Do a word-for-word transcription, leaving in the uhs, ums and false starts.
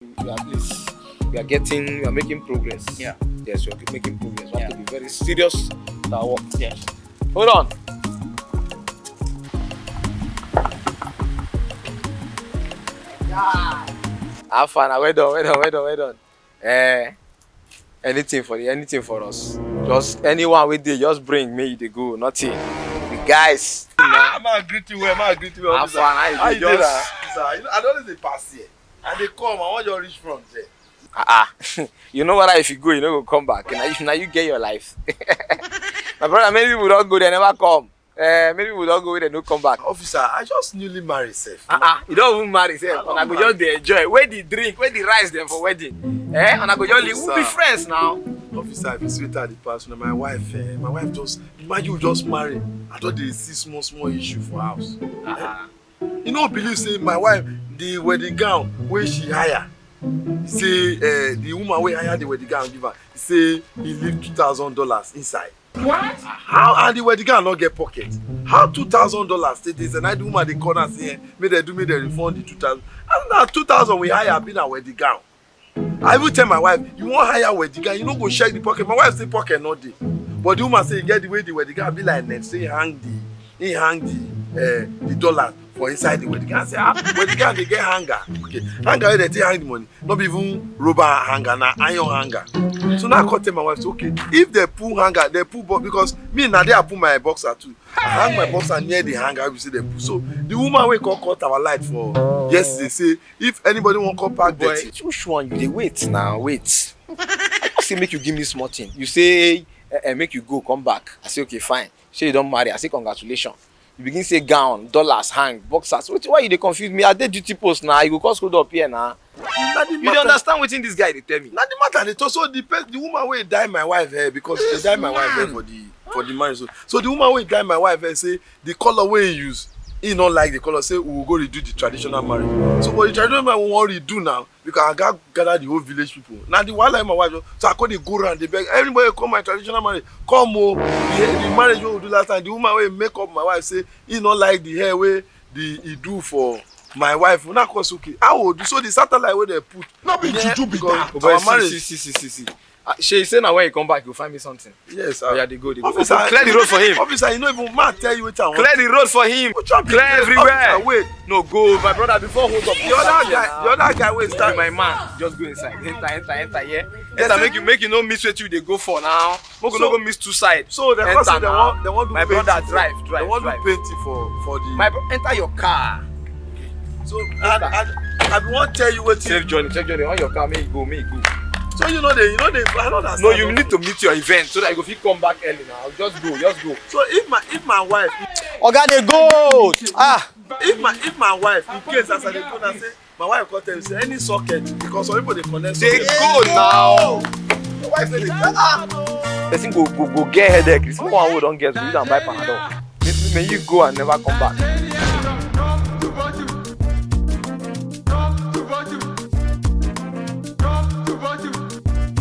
We are, please, we are getting, we are making progress. Yeah. Yes, we are making progress. We have Yeah. to be very serious with our work. Yes. Hold on. How far now? Well done, well done, well done, well done. Eh, anything for the, anything for us. Just anyone with dey, just bring me, they go. Nothing. The guys. Ah, man, greet you well, man, greet you well. How Officer. far now? How you Just dey now? Sir, you know, I don't dey pass here. I dey come, I want you reach front there. Ah, ah. You know what? If you go, you no go come back. Now you, now you get your life. My brother, many people don't go, they never come. Eh, many people don't go, they no come back. Officer, I just newly married sef. Ah, ah, you don't even marry sef. I And I don't go just dey enjoy. Where the drink, where the rice dem for wedding? Eh, and I go just leave. We be Sir. Friends now. Officer, if you sweet at the past, na my wife, eh, my wife just, imagine you just marry. I thought they see small, small issue for house. Ah, You know, believe say my wife, the wedding gown where she hire, say uh, the woman where hire the wedding gown give her, say he leave two thousand dollars inside. What? How and the wedding gown not get pocket? How two thousand dollars take this? And I the woman they call and say, eh, may they do me the refund the two thousand. And now two thousand we hire been a wedding gown. I will tell my wife, you won't hire wedding gown, you no go check the pocket. My wife say pocket not there. But the woman say, you get the way the wedding gown be like next, say hang the, he hang the, uh, the dollar for inside the wedding gown. I say, ah, wedding gown they get hanger. Okay, hanger where they take hang the money. Not be even rubber hanger, na iron hanger. So now I call tell my wife, say, okay, if they pull hanger, they pull box because me now they I pull my boxer too. I hang my boxer near the hanger. We see they pull. So the woman will call cut our light for yesterday. Say if anybody won't come pack boy, dirty. Which one you dey wait now? Wait. I just say make you give me small thing. You say eh, eh, make you go, come back. I say okay, fine. Say you don't marry. I say congratulations. You begin say gown, dollars, hang, boxers. What, why you dey confuse me? I dey duty post now. You go cause hold up here now. Na the You dey matter- understand wetin this guy dey tell me? Na the matter dey talk. So the pe- the woman wey die my wife hair because they die my wife hair for the for the marriage. So, so the woman wey die my wife hair say the color wey he use, he no like the color. Say we will go redo the traditional marriage. So for the traditional marriage we wan redo now because I gats gather the whole village people. Na the wahala my wife. So I come dey go round dey beg everybody come my traditional marriage. Come o, the, the marriage wey we do last time, the woman wey make up my wife say he no like the hair wey the he do for my wife. Una come say okay, how we do? So the satellite wey dem put No be near juju be because that. Oh, boy, our see, marriage. See, see, see, see, see. Uh, Shey say na when you come back you find me something. Yes, Oh, sir. Yeah, they go, they go. Officer, Clear the road for him. Officer, you no even man tell you wetin I want. Clear the road for him. Which one be Clear clear? everywhere. Officer, wait. No, go, my brother. Before hold up. The other guy, the other guy wey Be start. My man, just go inside. Enter, enter, enter here. Yes, Enter, sir. Make you, make you no miss wetin you dey go for now. Make you no So- go miss two side. So they Enter come say they now. want they want do My painting brother, for- drive, They drive, want drive. Do painting for for the. My bro, enter your car. So I I I be wan tell you wetin. Safe journey, safe journey. On your car, make you go, make you go. So you know they you know they I don't understand. No, you need to meet your event so that you go fit come back early now. Just go, just go. So if my if my wife Oga dey go. Ah, if my if my wife in case as I dey go na say my wife come tell me say any socket because some people dey connect. Dey Socket. Go now. My wife say dey ah. Person go go go get headache. This one wey don get, we don buy Panadol. May, may you go and never come back.